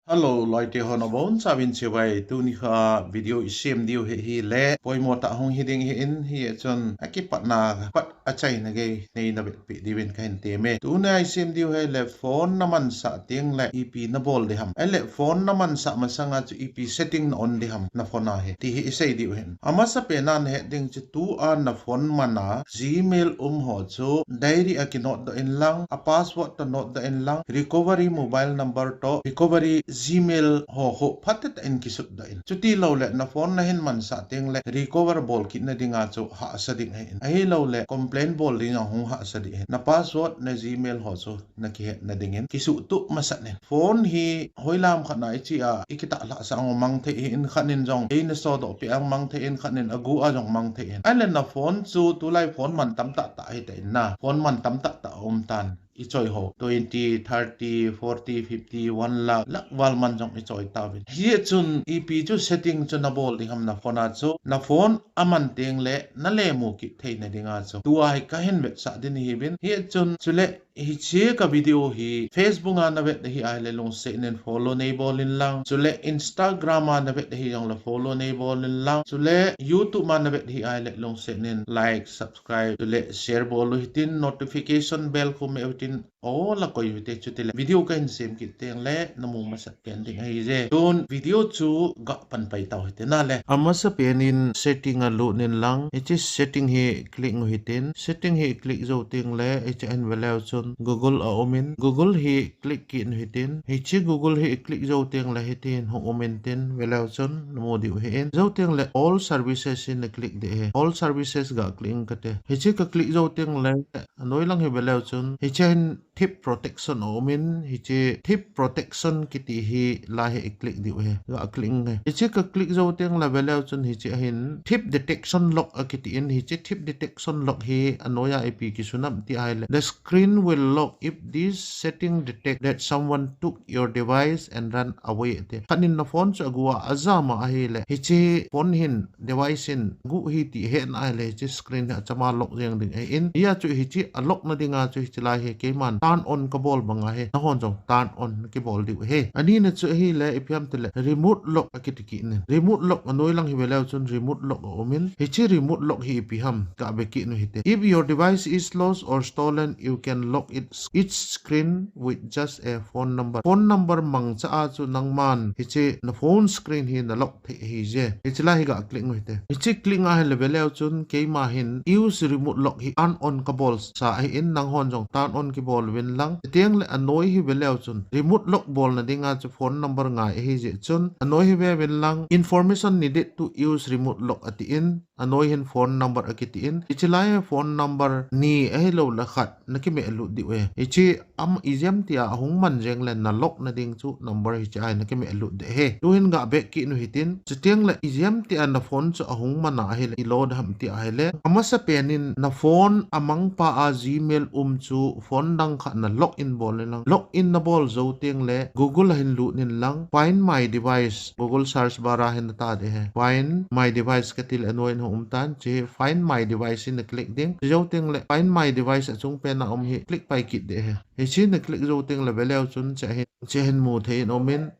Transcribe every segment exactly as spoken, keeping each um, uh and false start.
Hello, loite ho nabonchauvin chibai. Tuni kha video isem diu hi, hile poimo tah hung hiding ahin, hichun akipatna pat achaina gei neina vetpeh diuvin kahin temme. Tuni a isem diu hile phone namansah tengle ipi nabol ding ham, ahile phone namansah masanga chu ipi setting na on ding ham na phone a hi, ti hi isei diu ahin. Amasapen a nahet ding chu tua na phone man a Gmail um ho chu diary a kinote doh inlang, a password toh note doh inlang, recovery mobile number toh recovery Gmail ho khu phatecha in kisut doh in. Chutiloule na phone nahin mansah tengle recover bol kitna dinga chu hahsa ding ahin, ahiloule complaint bol dinga hung hahsa ding ahin. Na password, na Gmail ho chu nakihetna dingin kisuhtup masat in. Phone hi hoilam khat na iche a ikitah lhahsah a mang thei ahin, khat in jong eina sodoh peh a mang thei in, khat in agu a jong mang thei ahin. Ahile na phone chu tulai phone man tamtah tah ahitan na, phone man tamtah tah aumtan. Ichoi ho twenty, thirty, forty, fifty, one lakh, lakh val man jong ichoi tauvin. Hichun ipi chu setting chu nabol ding ham na phone a chu, na phone aman tengle nale mu kit theina dinga chu, tua hi kahin vetsah ding ahiuvin. Hichun chule hiche ka video hi Facebook a navet ahi ahile lungset in follow neibol inlang, chule Instagram a navet ahi jongle follow neibol inlang, chule YouTube a navet ahi ahile lungset in like, subscribe, chule share bol u hitin, notification bell khu meh u hitin, all a koi u hite. Chutile video kahin sem kit tengle namu masat pen ding ahije. Tun video chu gapan pai tau hite nale. Amasapen in setting a lut inlang, hiche setting hi click u hitin, setting hi click jou tengle hiche ahin veleu chun Google aumin, Google hi click kit u hitin, hiche Google hi click jou tengle hitin hung um intin, veleu chun namu diu ahin. Jou tengle all services hi na click ding ahi, all services ga click inge kate. Hiche ka click jou tengle anoi lang hi veleu chun hiche hin theft protection aumin, hiche theft protection kiti hi lai hi i click diu ahi, ga click inge. Hiche ka click jou tengle veleu chun hiche ahin theft detection lock akitin, hiche theft detection lock hi anoiya ipi kisun ham ti ahile, the screen will lock if this setting detect that someone took your device and run away ati. Khat in na phone chu agu a ajam a ahile, hiche phone hin, device in agu ahi ti ahetna ahile hiche screen hi achama lock jeng ding ahin. Hia chu hiche a lock na dinga chu hiche lai hi keiman turn on kabol banga hi nahon jong turn on kibol diu ahi. Anina chu ahile ipi ham tile remote lock akiti kit in. Remote lock anoi lang hi veleu chun remote lock aumin, hiche remote lock hi ipi ham ga ve kit u hite. If your device is lost or stolen, you can lock it, its screen with just a phone number. Phone number mangcha a chu nangman hiche na phone screen hi na lock thei ahije. Hiche lai hi ga click u hite. Hiche click a ahile veleu chun keima hin use remote lock hi turn on kabol sa ahin, nanghon jong turn on kibol uvin lang. Chuteng le anoi hi veleu chun remote lock bolna dinga chu phone number ngai ahijeh chun anoi hi ve uvin lang. Information needed to use remote lock atin, anoi hin phone number akitin. Hiche lai hi phone number ni ahilouleh khat na kimeh lut diu ahi. Hiche ama ijemtia ahung man jeng le na lock na ding chu number hiche a hi na kimeh lut ding ahi. Tuhin ga back kit u hitin. Chuteng le ijemtia na phone chu ahung man a ahile i load ham ti ahile, amasapen in na phone amangpa a Gmail um chu phone dang khat na log in bol in lang. Log in na bol jou teng le Google a hin lut in lang. Find my device. Google search bar a hin na ta ding ahi. Find my device kati le anoi in hung um tan. Hiche Find my device hi na click ding. Jou teng le Find my device achung pen a um hi click pai kit ding ahi. Hiche na click jou teng le veleu chun hiche hin, hiche hin mu thei in um in.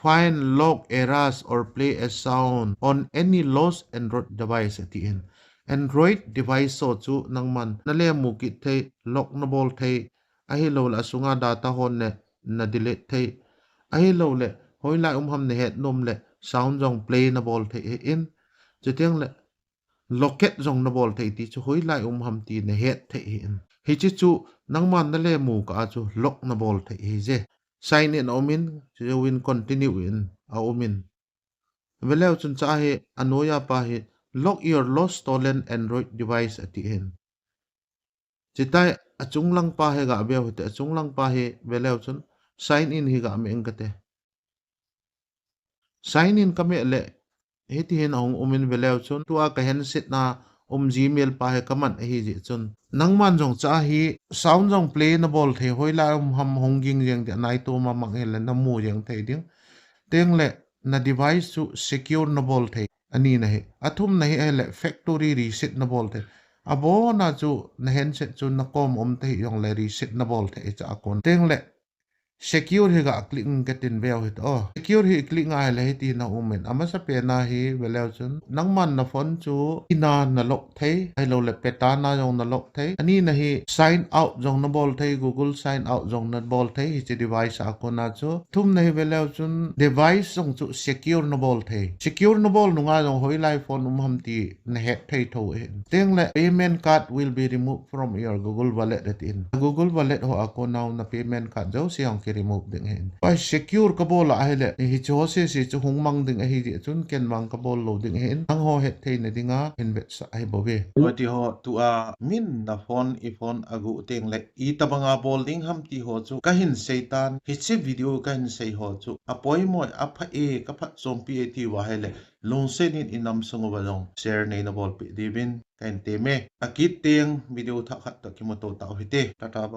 Find, log, erase or play a sound on any lost Android device atin. Android device ho chu nangman na le mu kit thei, log na bol thei, ahilouleh asunga data hon le na delete thei, ahilouleh hoilai um ham na het nom le sound jong play na bol thei ahin. Chuteng le locate jong na bol thei ti chu hoilai um ham ti na het thei ahin. Hiche chu nangman na le mu kah a chu log na bol thei ahije. Sign in a um in, chujouvin continue in a um in. Veleu chun hiche a hi anoi a pa hi log your lost stolen Android device atin. Hitia achung lang pa hi ga ve u hite, achung lang pa hi veleu chun sign in hi ga meh ing kate. Sign in ka meh le hiti hin ahung um in veleu chun tua ka handset na um Gmail pa hi ka man ahijeh chun. Nangman jong hiche a hi sound jong play na bol thei, hoilai um ham hung ging jeng ding, nai to ma mang hile na mu jeng thei ding. Teng le na device chu secure na bol thei. Ani na hi. Athum na hi ahile factory reset na bol thei. Abon a chu na handset chu na kom um thei jong le reset na bol thei hiche a kon. Teng le Secure hi ga click in katin veu hit o. Secure hi click nga hile hiti na um in. Amasa pena hi veleu chun. Nangman na phone chu ina na lock thei. Ahilou le petana jong na lock thei. Ani na hi sign out jong na bol thei. Google sign out jong na bol thei. Hiche device a kona chu. Thum na hi veleu chun device jong chu secure na bol thei. Secure na bol nunga jong hoilai phone um ham ti na het thei tho ahin. Tengle payment card will be removed from your Google Wallet atin. Google Wallet ho a kona na payment card jouse jong ki remove ding ahin. Pai secure ka bol a ahile. Hiche ho sese chu hung mang ding ahi jeh chun ken vang ka bol lou ding ahin. Nangho het theina dinga hin vetsah ahi bouve. Oti ho tua min na phone i phone agu tengle. Itobanga bol ding ham ti ho chu kahin seitan. Hiche video kahin sei ho chu. Apoimo e apha e ka phatchompi e ti uva ahile. Lungset in i nam sung uva jong share nei na bolpeh diuvin kahin temme. Akit teng video thah khat toh kimuto tau hite. Tata.